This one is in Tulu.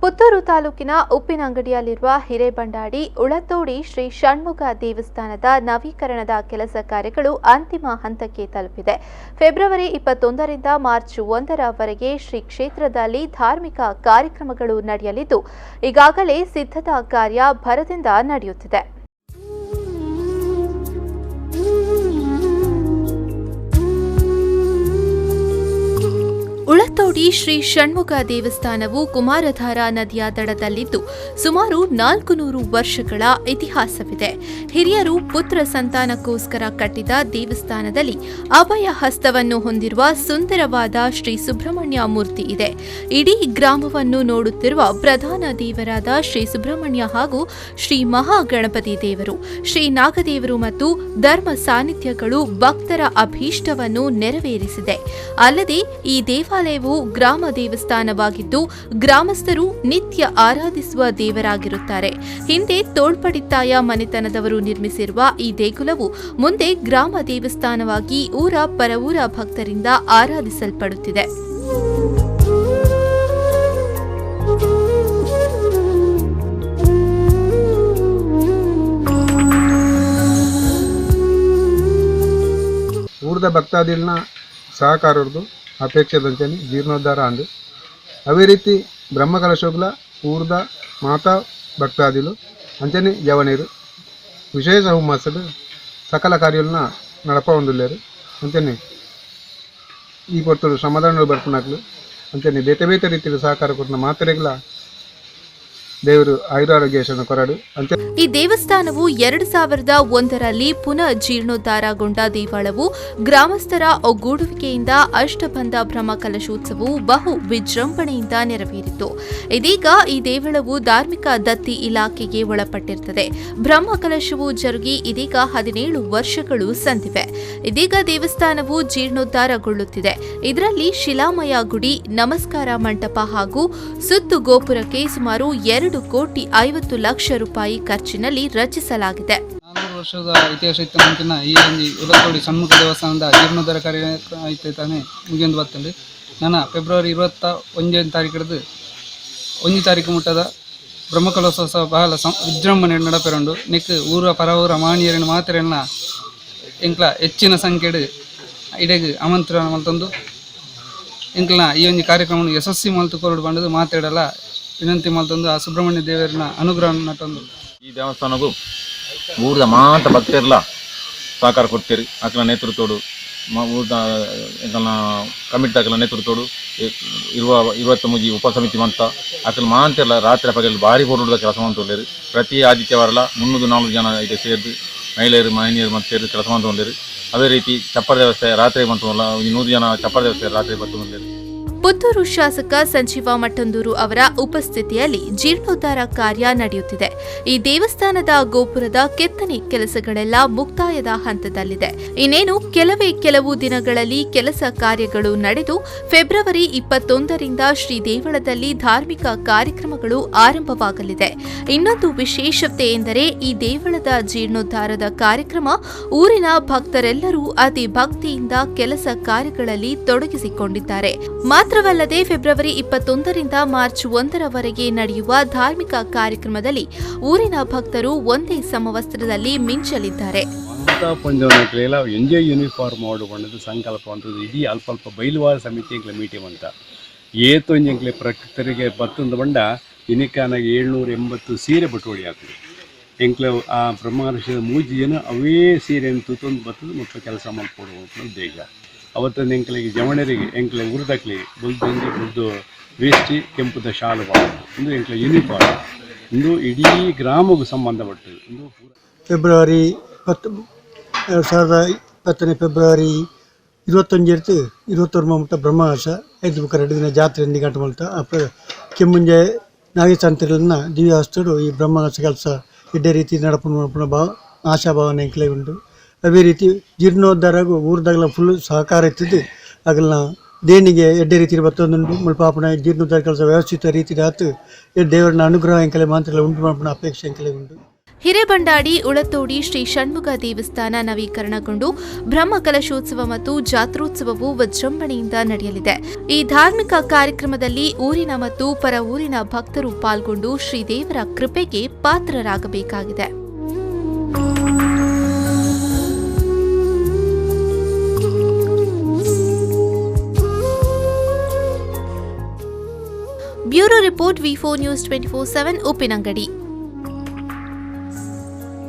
Puttur ತಾಲೂಕಿನ ಉಪ್ಪಿನಂಗಡಿಯಲ್ಲಿರುವ ಹಿರೇಬಂಡಾಡಿ ಉಳತೋಡಿ ಶ್ರೀ ಷಣ್ಮುಖ ದೇವಸ್ಥಾನದ ನವೀಕರಣದ ಕೆಲಸ ಕಾರ್ಯಗಳು ಅಂತಿಮ ಹಂತಕ್ಕೆ ತಲುಪಿದೆ. ಫೆಬ್ರವರಿ 21ರಿಂದ ಮಾರ್ಚ್ 1ರವರೆಗೆ ಶ್ರೀ ಕ್ಷೇತ್ರದಲ್ಲಿ ಧಾರ್ಮಿಕ ಕಾರ್ಯಕ್ರಮಗಳು ನಡೆಯಲಿದ್ದು, ಈಗಾಗಲೇ ಸಿದ್ಧತಾ ಕಾರ್ಯ ಭರದಿಂದ ನಡೆಯುತ್ತಿದೆ. ಉಳತೋಡಿ ಶ್ರೀ ಷಣ್ಮುಖ ದೇವಸ್ಥಾನವು ಕುಮಾರಧಾರಾ ನದಿಯ ದಡದಲ್ಲಿದ್ದು ಸುಮಾರು 400 ವರ್ಷಗಳ ಇತಿಹಾಸವಿದೆ. ಹಿರಿಯರು ಪುತ್ರ ಸಂತಾನಕ್ಕೋಸ್ಕರ ಕಟ್ಟಿದ ದೇವಸ್ಥಾನದಲ್ಲಿ ಅಭಯ ಹಸ್ತವನ್ನು ಹೊಂದಿರುವ ಸುಂದರವಾದ ಶ್ರೀ ಸುಬ್ರಹ್ಮಣ್ಯ ಮೂರ್ತಿ ಇದೆ. ಇಡೀ ಗ್ರಾಮವನ್ನು ನೋಡುತ್ತಿರುವ ಪ್ರಧಾನ ದೇವರಾದ ಶ್ರೀ ಸುಬ್ರಹ್ಮಣ್ಯ ಹಾಗೂ ಶ್ರೀ ಮಹಾಗಣಪತಿ ದೇವರು, ಶ್ರೀ ನಾಗದೇವರು ಮತ್ತು ಧರ್ಮ ಸಾನ್ನಿಧ್ಯಗಳು ಭಕ್ತರ ಅಭೀಷ್ಟವನ್ನು ನೆರವೇರಿಸಿದೆ. ಅಲ್ಲದೆ ಈ ದೇವಾಲಯವು ಗ್ರಾಮ ದೇವಸ್ಥಾನವಾಗಿದ್ದು ಗ್ರಾಮಸ್ಥರು ನಿತ್ಯ ಆರಾಧಿಸುವ ದೇವರಾಗಿರುತ್ತಾರೆ. ಹಿಂದೆ ತೋಳ್ಪಡಿತ್ತಾಯ ಮನೆತನದವರು ನಿರ್ಮಿಸಿರುವ ಈ ದೇಗುಲವು ಮುಂದೆ ಗ್ರಾಮ ದೇವಸ್ಥಾನವಾಗಿ ಊರ ಪರವೂರ ಭಕ್ತರಿಂದ ಆರಾಧಿಸಲ್ಪಡುತ್ತಿದೆ. ಊರದ ಭಕ್ತಾದಿಗಳನ್ನ ಸಹಕಾರದ್ದು ಅಪೇಕ್ಷೆದಂಚನೆ ಜೀರ್ಣೋದ್ಧಾರ ಅಂದು ಅದೇ ರೀತಿ ಬ್ರಹ್ಮಕಲಶೋಗ್ಲ ಊರ್ದ ಮಾತಾ ಭಕ್ತಾದಿಲು ಅಂಚನೆ ಜವನೀರು ವಿಶೇಷ ಹುಮ್ಮಸ್ಸು ಸಕಲ ಕಾರ್ಯಗಳನ್ನ ನಡಪ ಹೊಂದುಲ್ಲೇರು. ಅಂಚನೆ ಈ ಪೊರ್ತುಡು ಶ್ರಮದಾನಗಳು ಬರ್ಪುನಾಕ್ಲು ಅಂಚನೆ ಬೇತೆ ಬೇತೆ ರೀತಿಯ ಸಹಕಾರ ಕೊಡ್ನ ಮಾತ್ರೆಗಳ ದೇವರು ಆಯುರಾರೋಗ್ಯ ಕೊರಡು. ಈ ದೇವಸ್ಥಾನವು 2001ರಲ್ಲಿ ಪುನಃ ಜೀರ್ಣೋದ್ಧಾರಗೊಂಡ ದೇವಾಲಯವು ಗ್ರಾಮಸ್ಥರ ಒಗ್ಗೂಡುವಿಕೆಯಿಂದ ಅಷ್ಟಬಂಧ ಬ್ರಹ್ಮ ಕಲಶೋತ್ಸವವು ಬಹು ವಿಜೃಂಭಣೆಯಿಂದ ನೆರವೇರಿತು. ಇದೀಗ ಈ ದೇವಳವು ಧಾರ್ಮಿಕ ದತ್ತಿ ಇಲಾಖೆಗೆ ಒಳಪಟ್ಟಿರುತ್ತದೆ. ಬ್ರಹ್ಮ ಕಲಶವು ಜರುಗಿ ಇದೀಗ 17 ವರ್ಷಗಳು ಸಂದಿವೆ. ಇದೀಗ ದೇವಸ್ಥಾನವು ಜೀರ್ಣೋದ್ಧಾರಗೊಳ್ಳುತ್ತಿದೆ. ಇದರಲ್ಲಿ ಶಿಲಾಮಯ ಗುಡಿ, ನಮಸ್ಕಾರ ಮಂಟಪ ಹಾಗೂ ಸುತ್ತು ಗೋಪುರಕ್ಕೆ ಸುಮಾರು 2,50,00,000 ರೂಪಾಯಿ ಖರ್ಚಿನಲ್ಲಿ ರಚಿಸಲಾಗಿದೆ. 400 ವರ್ಷದ ಇತಿಹಾಸ ಇತ್ತ ಮುಂಚಿನ ಈ ಒಂದು ಉಳತೋಡಿ ಷಣ್ಮುಖ ದೇವಸ್ಥಾನದ ಜೀರ್ಣೋದ್ಧಾರ ಕಾರ್ಯ ಐತೆ ತಾನೆ ಮುಗಿಯೊಂದು ಬರ್ತದೆ. ನನ್ನ ಫೆಬ್ರವರಿ 21ನೇ ತಾರೀಕು ಹಿಡಿದು 1 ತಾರೀಕು ಮುಟ್ಟದ ಬ್ರಹ್ಮಕಲಶೋತ್ಸವ ಬಹಳ ವಿಜೃಂಭಣೆ ನಡಪೆರುಂಡು. ನೆಕ್ ಊರ ಪರವೂರ ಮಾಣಿಯರನ್ನು ಮಾತ್ರೆಯನ್ನ ಎಂಕ್ಲ ಹೆಚ್ಚಿನ ಸಂಖ್ಯೆಡು ಇಡೆಗ್ ಆಮಂತ್ರಣ ಮಲ್ತೊಂದು ಎಂಕ್ಲನ ಈ ಒಂದು ಕಾರ್ಯಕ್ರಮವನ್ನು ಯಶಸ್ವಿ ಮಲ್ತು ಕೊರಡು ಬಂದದ್ದು ಮಾತಾಡಲ್ಲ ವಿನಂತಿ ಮಲ್ತೊಂದು ಆ ಸುಬ್ರಹ್ಮಣ್ಯ ದೇವರನ್ನ ಅನುಗ್ರಹ ನಟೊಂದು. ಈ ದೇವಸ್ಥಾನಗೂ ಊರದ ಮಾತ ಭಕ್ತರ್ಲ ಸಹಕಾರ ಕೊಡ್ತೀರಿ. ಅಕಲ ನೇತೃತ್ವಡು ಊರದ ಎಂಕಲ್ನ ಕಮಿಟಿ ಅಕಲ ನೇತೃತ್ವಡು ಇರುವ 23 ಉಪಸಮಿತಿ ಮಂತ ಅಕಲ ಮಾಂತಿರ್ಲ ರಾತ್ರಿ ಪಗಲು ಭಾರಿ ಪೊರುಡುದ ಕೆಲಸ ಮಂತೊಲ್ಲೇರು. ಪ್ರತಿ ಆದಿತ್ಯವಾರಲ 300-400 ಜನ ಇದೆ ಸೇರಿದು ಮಹಿಳೆಯರು ಮಹಿಳೆಯರು ಮತ್ತು ಸೇರಿದು ಕೆಲಸ ಮಂತೊಲ್ಲೇರು. ಅದೇ ರೀತಿ ಚಪ್ಪರ ದೇವಸ್ಥೆ ರಾತ್ರಿ ಮಂತೊಲ್ಲ 100 ಜನ ಚಪ್ಪರ ದೇವಸ್ಥೆ ರಾತ್ರಿ ಬರ್ತೊಲ್ಲೇರು. ಪುತ್ತೂರು ಶಾಸಕ ಸಂಜೀವ ಮಠಂದೂರು ಅವರ ಉಪಸ್ಥಿತಿಯಲ್ಲಿ ಜೀರ್ಣೋದ್ಧಾರ ಕಾರ್ಯ ನಡೆಯುತ್ತಿದೆ. ಈ ದೇವಸ್ಥಾನದ ಗೋಪುರದ ಕೆತ್ತನೆ ಕೆಲಸಗಳೆಲ್ಲ ಮುಕ್ತಾಯದ ಹಂತದಲ್ಲಿದೆ. ಇನ್ನೇನು ಕೆಲವೇ ಕೆಲವು ದಿನಗಳಲ್ಲಿ ಕೆಲಸ ಕಾರ್ಯಗಳು ನಡೆದು ಫೆಬ್ರವರಿ 21ರಿಂದ ಶ್ರೀ ದೇವಳದಲ್ಲಿ ಧಾರ್ಮಿಕ ಕಾರ್ಯಕ್ರಮಗಳು ಆರಂಭವಾಗಲಿದೆ. ಇನ್ನೊಂದು ವಿಶೇಷತೆ ಎಂದರೆ ಈ ದೇವಳದ ಜೀರ್ಣೋದ್ಧಾರದ ಕಾರ್ಯಕ್ರಮ ಊರಿನ ಭಕ್ತರೆಲ್ಲರೂ ಅತಿ ಭಕ್ತಿಯಿಂದ ಕೆಲಸ ಕಾರ್ಯಗಳಲ್ಲಿ ತೊಡಗಿಸಿಕೊಂಡಿದ್ದಾರೆ. ಮಾತ್ರವಲ್ಲದೆ ಫೆಬ್ರವರಿ 21ರಿಂದ ಮಾರ್ಚ್ 1ರವರೆಗೆ ನಡೆಯುವ ಧಾರ್ಮಿಕ ಕಾರ್ಯಕ್ರಮದಲ್ಲಿ ಊರಿನ ಭಕ್ತರು ಒಂದೇ ಸಮವಸ್ತ್ರದಲ್ಲಿ ಮಿಂಚಲಿದ್ದಾರೆ. ಎಂಜೆ ಯೂನಿಫಾರ್ಮ್ ಮಾಡುವಂಥದ್ದು ಸಂಕಲ್ಪ ಅಂತದ್ದು ಇಡೀ ಅಲ್ಪ ಅಲ್ಪ ಬೈಲುವಾರ ಸಮಿತಿ ಮೀಟಿಂಗ್ ಅಂತ ಏತೊಂಜೆಂಕ್ಲೆ ಪ್ರಕೃತರಿಗೆ ಬತ್ತೊಂದು ಬಂಡ ಇನಿಕಾನಾಗಿ 780 ಸೀರೆ ಬಟ್ಟೋಡಿ ಆಗ್ತದೆ. ಎಂಕ್ಲೆ ಆ ಬ್ರಹ್ಮಕಲಶದ ಮೂಜಿ ಜನ ಅವೇ ಸೀರೆಯನ್ನು ತೂತೊಂದು ಬರ್ತದೆ ಮತ್ತು ಕೆಲಸ ಮಾಡಿಕೊಡುವ ಉದ್ದೇಶ. ಅವತ್ತೊಂದು ಎಂಕ್ಲೆಗೆ ಜವಣರಿಗೆ ಎಂಕ್ಲೆ ಉರ್ದಕ್ಲಿ ಬುಲ್ದಂಜಿ ಬುಲ್ದು ವೇಷ್ಟಿ ಕೆಂಪುದ ಶಾಲು ಒಂದು ಎಂಕ್ಲೆ ಯೂನಿಫಾರ್ಮ್ ಇಂದು ಇಡೀ ಗ್ರಾಮಕ್ಕೂ ಸಂಬಂಧಪಟ್ಟದ್ದು. ಇಂದು ಫೆಬ್ರವರಿ 10 2020 ಫೆಬ್ರವರಿ 21 21 ಮುಟ್ಟ ಬ್ರಹ್ಮಕಲಶ ಐದು ಬುಕ್ಕ 2 ದಿನ ಜಾತ್ರೆ ನಿಘಂಟು ಮಲ್ತ ಅಪ್ಪ ಕೆಮ್ಮುಂಜೆ ನಾಗೇಶಾಂತಿಗಳನ್ನ ದಿವ್ಯಾಸ್ತರು ಈ ಬ್ರಹ್ಮಕಲಶ ಕೆಲಸ ಇಡ್ಡೇ ರೀತಿ ನಡಪುನ ಭಾವ ಆಶಾಭಾವನೆ ಎಂಕ್ಲೆ ಉಂಟು. ಅದೇ ರೀತಿ ಜೀರ್ಣೋದ್ಧಾರಾಗು ಊರ್ದಾಗಲ ಫುಲ್ ಸಹಕಾರ ಇತ್ತಿದ್ದು ಅಗಲ್ನ ದೇಣಿಗೆ ಎಡ್ಡೆ ರೀತಿ ಬತ್ತೊಂದುಂಟು ಮುಲ್ಪಾಪಣ ಜೀರ್ಣೋದ್ಧಾರ ಕೆಲಸ ವ್ಯವಸ್ಥಿತ ರೀತಿ ಆತು ದೇವರನ್ನ ಅನುಗ್ರಹ ಎಂಕಲೆ ಮಾತ್ರ ಉಂಟು ಮಾಡ್ಪುನ ಅಪೇಕ್ಷೆ ಎಂಕಲೆ ಉಂಟು. ಹಿರೇಬಂಡಾಡಿ ಉಳತೋಡಿ ಶ್ರೀ ಷಣ್ಮುಖ ದೇವಸ್ಥಾನ ನವೀಕರಣಗೊಂಡು ಬ್ರಹ್ಮಕಲಶೋತ್ಸವ ಮತ್ತು ಜಾತ್ರೋತ್ಸವವು ವಿಜೃಂಭಣೆಯಿಂದ ನಡೆಯಲಿದೆ. ಈ ಧಾರ್ಮಿಕ ಕಾರ್ಯಕ್ರಮದಲ್ಲಿ ಊರಿನ ಮತ್ತು ಪರ ಊರಿನ ಭಕ್ತರು ಪಾಲ್ಗೊಂಡು ಶ್ರೀದೇವರ ಕೃಪೆಗೆ ಪಾತ್ರರಾಗಬೇಕಾಗಿದೆ. Bureau report, V4 news 24/7, Uppinangady.